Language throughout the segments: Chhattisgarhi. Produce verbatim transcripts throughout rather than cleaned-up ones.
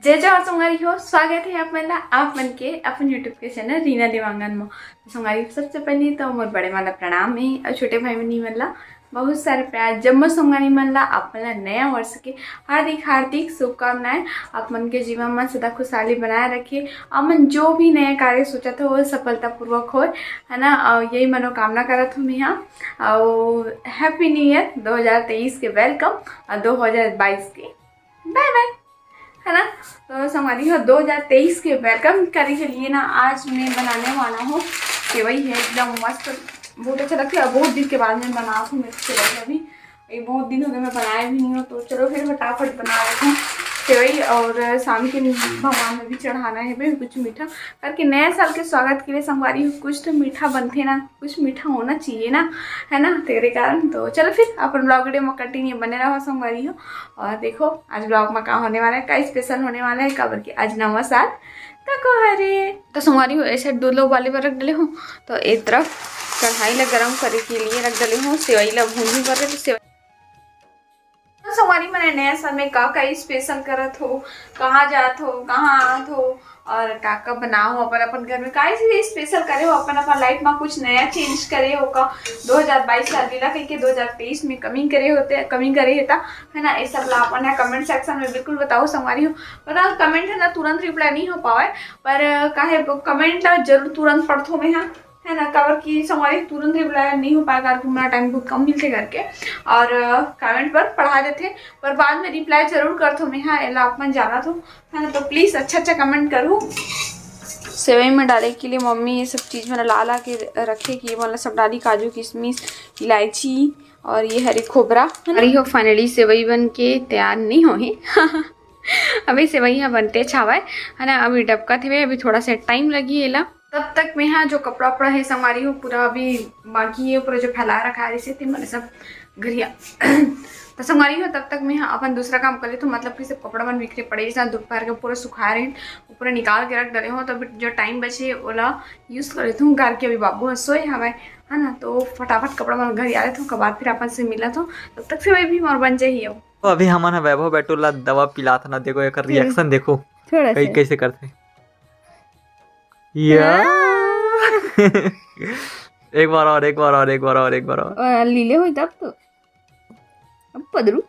जय जोहार संगवारी हो, स्वागत हे आप मन ला, आप मन के अपन YouTube के चैनल रीना देवांगन म। संगवारी, सबसे पहले तो मोर बड़े मन ला प्रणाम हे और छोटे भाई बहिनी मन ला बहुत सारे प्यार। जम्मो संगवारी मन ला, आप मन ला नया वर्ष के हार्दिक हार्दिक शुभकामनाएं। आप मन के जीवन में सदा खुशहाली बनाए रखे। आप मन जो भी नया कार्य सोचत हो, वो सफलतापूर्वक होए, है ना? और यही मनोकामना करत हूँ मैं यहाँ। और Happy New Year दो हज़ार तेईस के welcome और दो हज़ार बाईस के bye bye, है ना? तो संगवारी हो, दो हज़ार तेईस के welcome करे के लिए ना, आज मैं बनाने वाला हूँ सेवई है, एकदम मस्त, बहुत अच्छा लगता है। बहुत दिन के बाद मैं बना हूँ मैं सेवई अभी, ये बहुत दिन हो गए मैं बनाए भी नहीं हूँ। तो चलो फिर फटाफट बना लेते हैं सेवई, और शाम के भगवान में भी चढ़ाना है भाई कुछ मीठा करके। नया साल के स्वागत के लिए संगवारी हो, कुछ तो मीठा बनते ना, कुछ मीठा होना चाहिए ना, है ना? तेरे कारण। तो चलो फिर अपन vlog video में continue बने रहो संगवारी हो। और देखो आज vlog में का होने वाला है, का special होने वाला है, काबर कि आज नवा साल तको हरे। तो संगवारी हो, ऐसे दो लोग वाले पर रख डले हूँ, तो एक तरफ कढ़ाई ला गरम करे के लिए रख डले हूँ, सेवई ला भूंजी बर। तो सेवई तो संगवारी मन नया साल में का का special करत हो, कहाँ जात हो, कहाँ आत हो, और का का बनाओ अपन अपन घर में, का चीज special करे हो अपन अपन life में, कुछ नया change करे हो का दो हज़ार बाईस साल ला कह के दो हज़ार तेईस में कमी करे होते, कमी करे हेता, है ना? ये सब ला अपन comment section में बिल्कुल बताओ संगवारी हो। पर comment है ना, तुरंत reply नहीं हो पावे, पर काहे comment ला जरूर तुरंत पढ़थो मैं, हाँ, है ना? काबर कि संगवारी तुरंत reply नहीं हो पाए, काबर कि मोला time बहुत कम मिलते करके, और comment पर पढ़ा देते, पर बाद में reply जरूर करथो मैं, हाँ, एला आप मन जानत हो, है ना? तो please अच्छा अच्छा comment करू। सेवई में डाले के लिए मम्मी ये सब चीज मन ला ला के रखे कि ये मन ला सब डाली, काजू, किशमिश, इलायची और ये हरी खोबरा, है ना? अरे हो, finally सेवई बन के तैयार नहीं हो ही। अभी सेवई ह बनते छावय, है ना? अभी डबकत हवे, अभी थोड़ा सा time लगी एला। तब तक में यहाँ जो कपड़ा उपड़ा है संगवारी हो, पूरा अभी बाकी है, पूरा जो फैला रखा है इसे, ते मन सब घरिया। तो संगवारी हो, तब तक में यहाँ अपन दूसरा काम कर लेथो, मतलब कि सब कपड़ा मन बिखरे पड़े, जैसे दोपहर के पूरा सुखा रहे हैं, पूरा निकाल के रख डले हो। तो अभी जो time बचे ओला use कर लेथो, घर के अभी बाबू ह सोए हवय, है ना? तो फटाफट कपड़ा मन घरिया लेथो, ओकर बाद फिर अपन से मिलत हो, तब तक सेवई भी मोर बन जाही अब। तो अभी हमन ह वैभव बैटू ला दवा पिलात ना, देखो एकर reaction देखो, थोड़ा कई सा। कैसे करथे। या। हाँ। एक बार और, एक बार और, एक बार और, एक बार और। और लीले हुई तब तो। अब पदरू।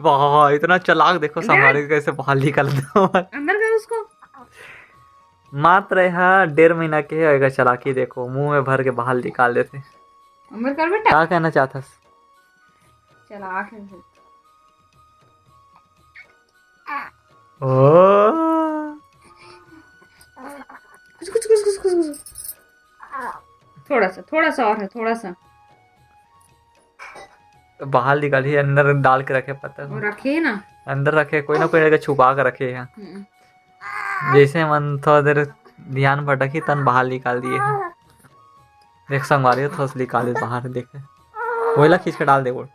वाह, इतना चालाक देखो, संभारे कैसे बाहर निकलता है। अंदर कर उसको। मात्र यहाँ डेढ़ महीना के है, एकर चालाकी देखो, मुंह में भर के बाहर निकाल देते। अंदर कर बेटा। का कहना चाहथस? चालाक है बहुत। ओ। कुछ, कुछ, कुछ, कुछ, कुछ, कुछ। थोड़ा सा, थोड़ा सा और है, थोड़ा सा। तो बाहर निकाली, अंदर डाल के रखे पता वो है। रखे ना। अंदर रखे, कोई ना कोई जगह छुपा के रखे हैं। हम्म। जैसे मन थोड़ा देर ध्यान भटकी, तन बाहर निकाल दिए हैं। देख संगवारी हो, थोड़ा सा निकाले बाहर, देखे। वही ला खींच के डाल दे बोल।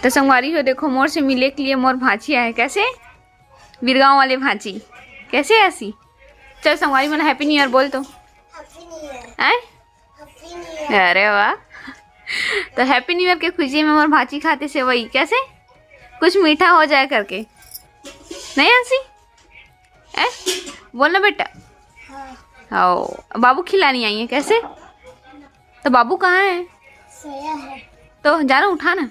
तो संगवारी हो, देखो मोर से मिले के लिए मोर भांची आए। कैसे? बिरगांव वाले भांची। कैसे आसी? चल संगवारी मन Happy New Year बोल तो। Happy New Year। आए? Happy New Year। अरे वाह। तो Happy New Year के खुशी में मोर भांची खाते सेवई। कैसे? कुछ मीठा हो जाए करके। नहीं आसी? हैं? बोल ना बेटा। हाँ। आओ, बाबू खिलानी आई है। कैसे? तो बाबू कहाँ है? सोया है। तो जाना उठा ना।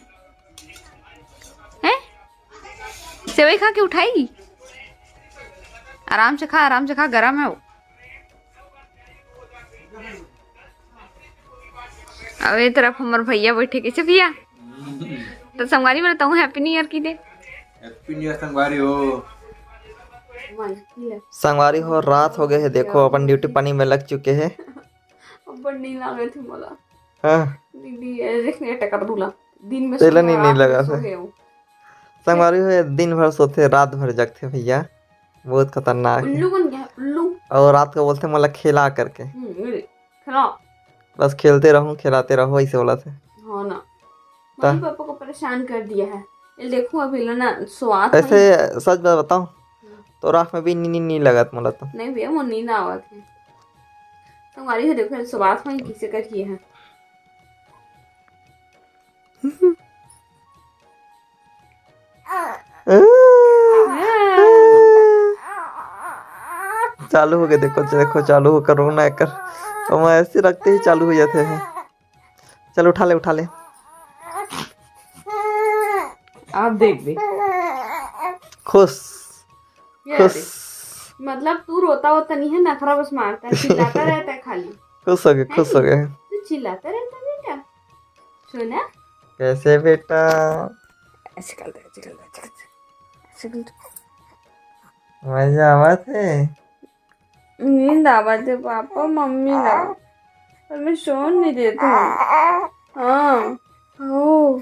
हैं? सेवई खा के उठाएगी? आराम से खा, आराम से खा, गरम है वो। अब ये तरफ हमार भैया बैठे, कैसे भैया? तो संगवारी मन ला Happy New Year कहि दे। Happy New Year संगवारी हो। संगवारी हो, रात हो गए है, देखो अपन duty पानी में लग चुके हैं। अब नींद आ गए थे मोला। हाँ। दीदी, ये देख, ये टकर दूला। दिन में तेला सोया, नहीं, नहीं रात में लगा सो से। गए हो। संगवारी हो, ये दिन भर सोते, रात भर जगते भैया, बहुत खतरनाक है। उल्लू बन गया, उल्लू। और रात को बोलते मोला खेला करके। हम्म, ये देख, खेला। बस खेलते रहूं, खिलाते रहो, ऐसे बोला थे। हाँ ना। ता- मम्मी पापा को परेशान कर दिया है। ये देखो, अभी ला ना स्वाद ऐसे नहीं। सच बात बताऊं, हम्म। तो रात में भी नींद नहीं लगत मोला तो। नहीं भैया, वो नींद आवत है। संगवारी हो, देखो, स्वाद में किसे कर किए हैं। चालू हो गया, देखो, देखो, चालू होकर रोना एकर। हम ऐसे रखते ही चालू हो जाते हैं। चल, उठा ले, उठा ले। आप देख दे। खुश। ये खुश। देख। मतलब, तू रोता होता नहीं है, नखरा बस मारता है, चिल्लाता रहता है खाली। खुश हो गए, है खुश हो नहीं? गए। तू चिल्लाता रहता है बेटा। सुना? कैसे बेटा? ऐसे कर दे, ऐसे कर दे, ऐसे कर दे। ऐसे कर दे। मजा आवत है। नींद आवत है पापा, मम्मी ला, पर मैं सोन नहीं देता हूँ। हाँ। ओ,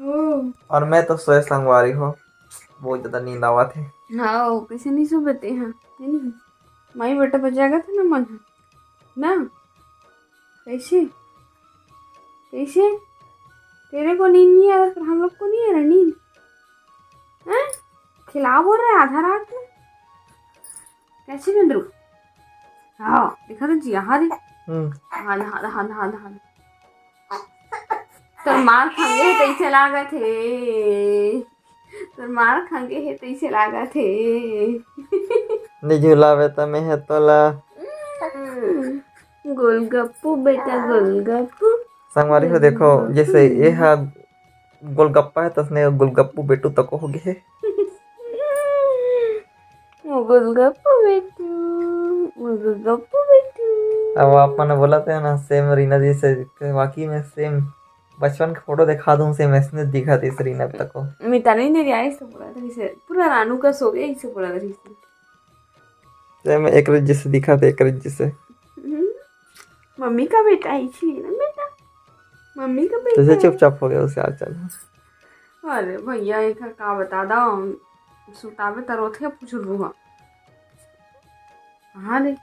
ओ। और मैं तो सोए संगवारी हो, बहुत ज्यादा नींद आवत है। हाँ, कैसे नहीं सो पाते हैं, है नहीं? माई बेटा बजाएगा था ना मन, ना? कैसे? कैसे? तेरे को नींद नहीं आ रहा, पर हम लोग को नहीं आ रहा नींद। हैं? खिलाओ बोल रहे आधा रात में। कैसे बिंदरू? हाँ, देखा तो जी, हाँ रे। हम्म। हाँ, हाँ, हाँ, हाँ, हाँ। तोर मार खंगे हे तैसे लागत हे। तोर मार खंगे हे तैसे लागत हे। नहीं झुलावे त मैं हे तोला। हम्म। गोलगप्पू बेटा, गोलगप्पू। संगवारी हो, देखो, जैसे ये हा गोलगप्पा है, तसने गोलगप्पू बेटू तको हो गए है। वो गोलगप्पू बेटू, वो गोलगप्पू बेटू। अब आप मन बोलत है ना, सेम रीना जी से दिखते हैं। वाकई में सेम। बचपन के फोटो दिखा दूं, सेम ऐसने दिखा थे रीना तको। मितानी ने रियाइस तो पूरा तरीके से, पूरा रानू का सो गया, इसे पूरा तरीके से। सेम एक जैसे दिखा थे, एक जैसे। हम्म। मम्मी का बेटा है, इसीलिए ना बेटा, मम्मी का बेटा जैसे है। चुपचाप हो गया उसे आज चल। अरे भैया, एक का बता दा, सुतावे त रोथे पुछुर बुआ। हाँ रे,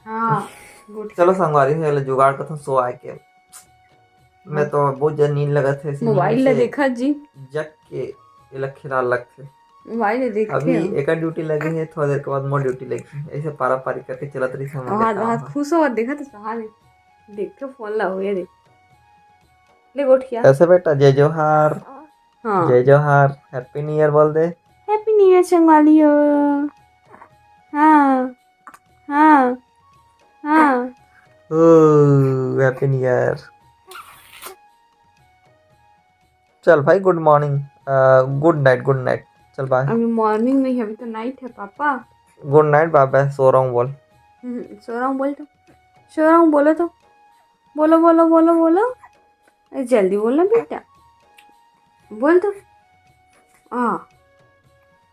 हाँ, गुड। चलो संगवारी हो, एला जुगाड़ करथन सो आए के। मैं तो बहुत ज्यादा नींद लगत है, इसी मोबाइल नींद ला से देखा जी। जग के एला खिला लगथे। मोबाइल ला देखे अभी हो। एकर ड्यूटी लगे है, थोड़ा देर के बाद मोर ड्यूटी लगी। ऐसे पारा पारी करके चलत रही समझ हाँ, लेता हाँ, हूँ। खुश हो, देखा तो सहारे। देख के फोन ला हुए देख। ले गोठिया। कैसे बेटा? जय जोहार। हाँ। जय जोहार। Happy New Year बोल दे। Happy New Year संगवारी हो। हाँ, हाँ, हाँ। ओ, Happy New Year। चल भाई, गुड मॉर्निंग, अ, गुड नाइट, गुड नाइट। चल बाय। अभी मॉर्निंग नहीं है, अभी तो नाइट है पापा। गुड नाइट बाय बाय, सो रहा हूँ बोल। हम्म, सो रहा हूँ बोल तो। सो रहा हूँ बोलो तो। बोलो, बोलो, बोलो, बोलो। अरे जल्दी बोल ना बेटा। बोल तो। हाँ।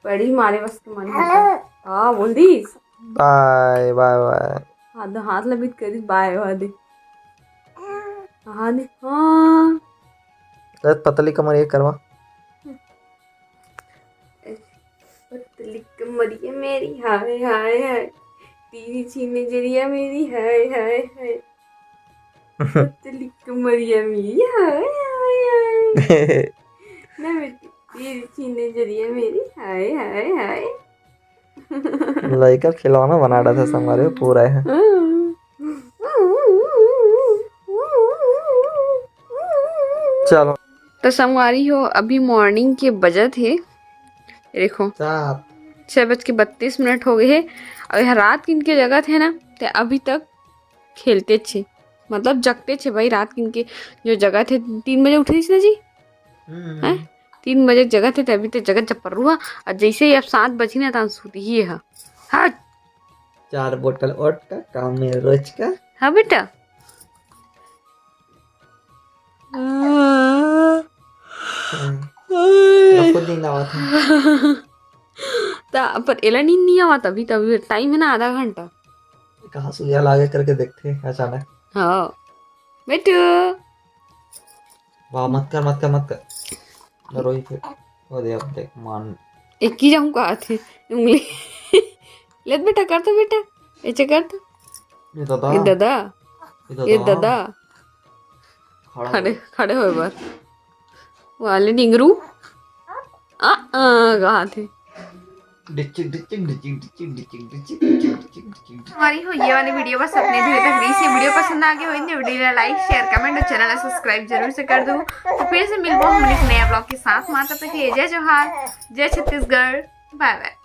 बड़ी मारे बस के मन है। हाँ, बोल दी। बाय, बाय, बाय। हाथ, हाथ लबित करी, बाय, हाँ दे। हाँ दे, हाँ। ए, पतली कमर ये करवा। पतली कमरिया मेरी, हाय, हाय, हाय। तिरछी नजरिया मेरी, हाय, हाय, हाय। पतली कमरिया मेरी, हाय, हाय, हाय। ना बेटी, तिरछी नजरिया मेरी, हाय, हाय, हाय। लइका खिलौना बना रहा था संगवारी, पूरा है। चलो। तो संगवारी हो, अभी मॉर्निंग के बजत हे, देखो, सात। छः बज के बत्तीस मिनट हो गए हे। और यह रात किन के जगत हे ना, ते अभी तक खेलते छे, मतलब जगते छे भाई। रात किन के जो जगत हे, तीन बजे उठे ना जी, हम्म। हैं? तीन बजे जगत हे, ते अभी तक जगत जपर रुआ। और जैसे ही अब सात बजी ना, तान सूती ही है। हट। चार बोतल ओट का काम है रोज का। हाँ बेटा। हाँ। नको नींद आवत है। ता, पर एला नींद नहीं आवत अभी, तभी टाइम है ना आधा घंटा। कहाँ सुइया लागे करके देखते हैं अचानक। हाँ। बेटू। वाह, मत कर, मत कर, मत कर। रोई फिर। वो दे, अब देख, मान। एक ही जाऊँ कहा थे, उंगली। ले बेटा, कर तो बेटा, ऐसे कर तो। ये दादा। ये दादा। ये दादा। खड़े, खड़े हो एक बार। वाले निंगरू। आ, आ, कहा थे। हमारी हो ये वाली वीडियो बस इतने दूर तक रही। ये वीडियो पसंद आ गई हो तो वीडियो ला लाइक, शेयर, कमेंट और चैनल ला सब्सक्राइब जरूर से कर दो। तो फिर से मिलबो हम एक नया ब्लॉग के साथ। माता पिता के जय जोहार, जय छत्तीसगढ़, बाय बाय।